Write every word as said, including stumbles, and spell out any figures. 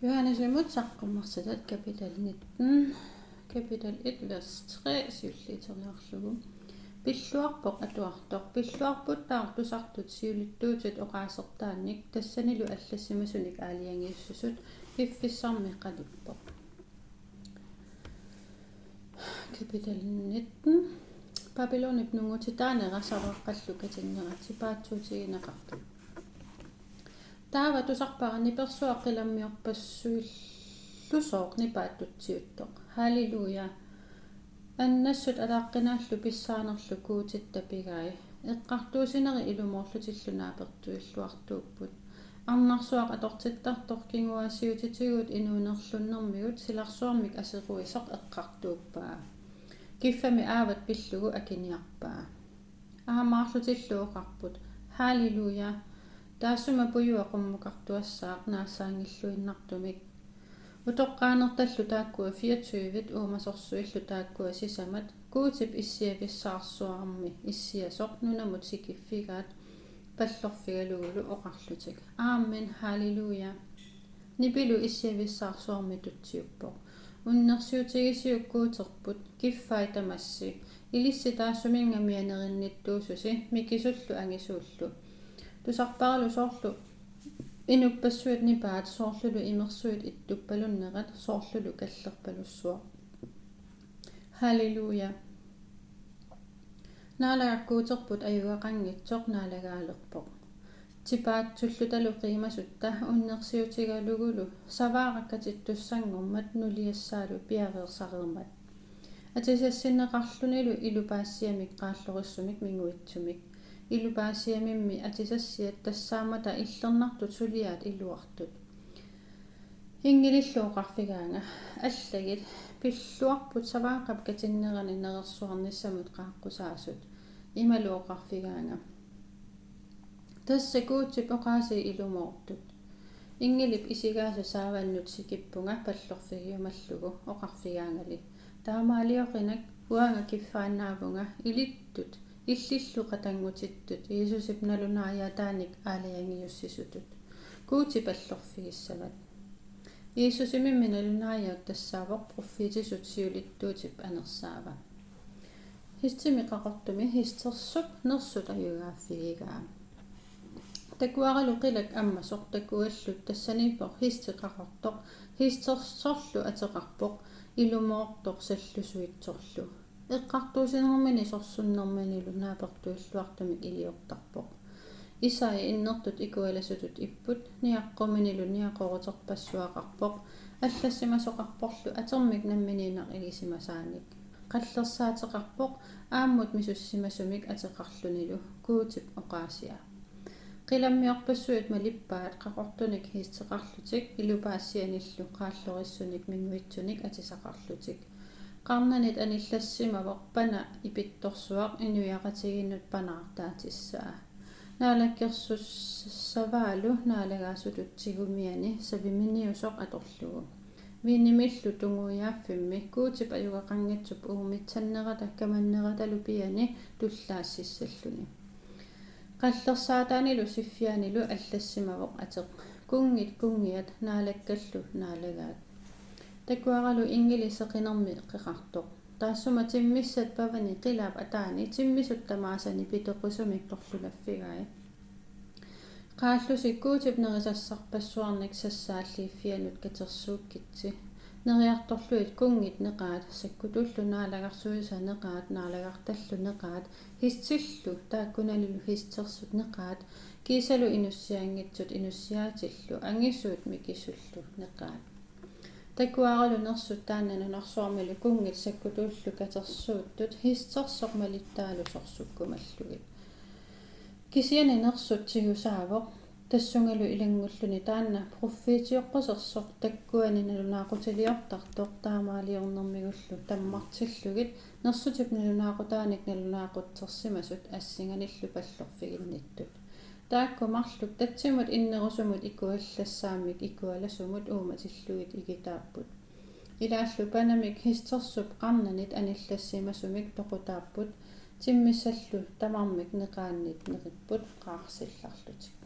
Johannesimut saqqummersitat kapitel nitten, kapitel et, vers tre, siulliuteriarlugu. Pilluarpoq atuartoq, pilluarputtaaq tusartut siulittuutit oqaasertaannik, tassanilu allassimasunik aalajangiussisut, piffissarmi qanippoq. Kapitel nitten. Babylonip nungutitaanera savaaqqallu katinnera, tipaatsuutigineqartut. Taava tusarpara nipersuaq qilammiorpassuillusooq nipaat tutsiuttoq. Halleluja! Annassut alaqqinaallu pissaanerlu Guutitta pigai. Eqqartuussinerit ilumoorlutillu naapertuilluartuupput. Arnarsuaq atortittartoq kinguaassiuutitigut inuunerlunnermigut silarsuarmik aseruisoq eqqartuuppaa. Kiffami aavat pillugu akiniarpaa. Aamaarlutillu oqarput: Halleluja! Taassuma pujua qummukartuassaaq naassaanngilluinnartumik. Utoqqaanertallu taakkua fireogtyvit uumasorsuillu taakkua sisamat, Guutip issiavissaarsuarmi issiasoq nunamut sikiffigaat pallorfigalugulu oqarlutik: Amen, halleluja! Nipilu issiavissaarsuarmi tutsiuppoq: Unnersiutigisiuk Guuterput, kiffai tamassi, ilissi taassuminnga mianerinnittuususi, mikisullu angisuullu. Tusarparalu soorlu inuppassuit nipaat, soorlulu imersuit ittuppalunnerat, soorlulu kallerpalussuaq. Halleluja! Naalagaq Guuterput ajugaqanngitsoq naalagaalerpoq. Tipaatsullutalu qiimasutta unnersiutigalugulu savaara katittussanngormat nuliassaalu piareersareermat. Atisassinneqarlunilu ilupaassiamik qaallorissumik minguitsumik. Ilupaassiamimmi atisassiat tassaammata illernartut suliaat iluartut. Inngilillu oqarfigaanga: Allagit, pilluarput savaaqqap katinnerani nerersuarnissamut qaaqqusaasut. Imalu oqarfigaanga: Tassa Guutip oqaasii ilumoortut. Inngilip isigaasa saavannut sikippunga pallorfigiumallugu oqarfigaangali: Taamaalioqinak, uanga kiffaannaavunga ilittut, illillu qatanngutittut Jiisusip nalunaajaataanik aalajangiussisutut. Guuti pallorfigissavat. Jiisusimimmi nalunaajuut tassaavoq pruffiitisut siulittuutip anersaava. Hestimi qaqortumi hestersup nersut ajugaaffigigaa. Takuaralu qilak ammasoq takuallu tassaniippoq hesti qaqortoq, hestersorlu ateqarpoq, ilumoortoq sallusuitsorlu. Eqqartuussinermini sorsunnerminilu naapertuilluartumik iliortarpoq. Isai innertut ikualasutut ipput, niaqquminilu niaqoruterpassuaqarpoq, allassimasoqarporlu atermik namminiinnaq igisimasaanik. Qallersaateqarpoq aammut misussimasumik ateqarlunilu Guutip oqaasia. Qilammiorpassuit malippaat qaqortunik hesteqarlutik ilupaassianillu qaallorissunik minguitsunik atisaqarlutik. Qarnanit anillassimavoq pana ipittorsuaq inuiaqatigiinnut panaartaatissaa. Naalakkersussavaalu naalagaasutut tigumiani saviminiusoq atorlugu. Viinimillu tunguiaaffimmi Guutip ajugaqanngitsup uumitsannerata kamanneratalu piani tullaassissalluni. Qallersaataanilu siffiaanilu allassimavoq ateq: Kunngit kunngiat, naalakkallu naalagaat. Takuaralu inngili seqinermi qeqartoq. Taassuma timmissat pavani qilaap ataani timmisut tamaasa nipitoqisumik torlulaffigai. Qaallusi Guutip nerisassarpassuarnik sassaalliiffianut katersuukkitsi. Neriartorlugit kunngit neqaat, sakkutuullu naalagarsuisa neqaat, naalagartallu neqaat, hestillu taakkunanilu hestersut neqaat, kiisalu inussiaanngitsut inussiaatillu angisuut mikisullu neqaat. Takuaralu nersut taanna nunarsuarmilu kunngit sakkutuullu katersuuttut hestersoq malittaalu sorsukkumallugit. Kisianni nersut tigusaavoq, tassungalu ilanngulluni taanna pruffiitiorpasersoq takkuani nalunaaqutiliortartoq taamaaliornermigullu tammartillugit nersutip nalunaaqutaanik nalunaaqutsersimasut assinganillu pallorfiginnittut. Taakku marluk tatsimut innerusumut ikuallassaammik ikualasumut uumatillugit igitaapput. Ilaallu panamik hestersup qarnanit anillassimasumik toqutaapput, timmissallu tamarmik neqaannit neripput qaarsillarlutik.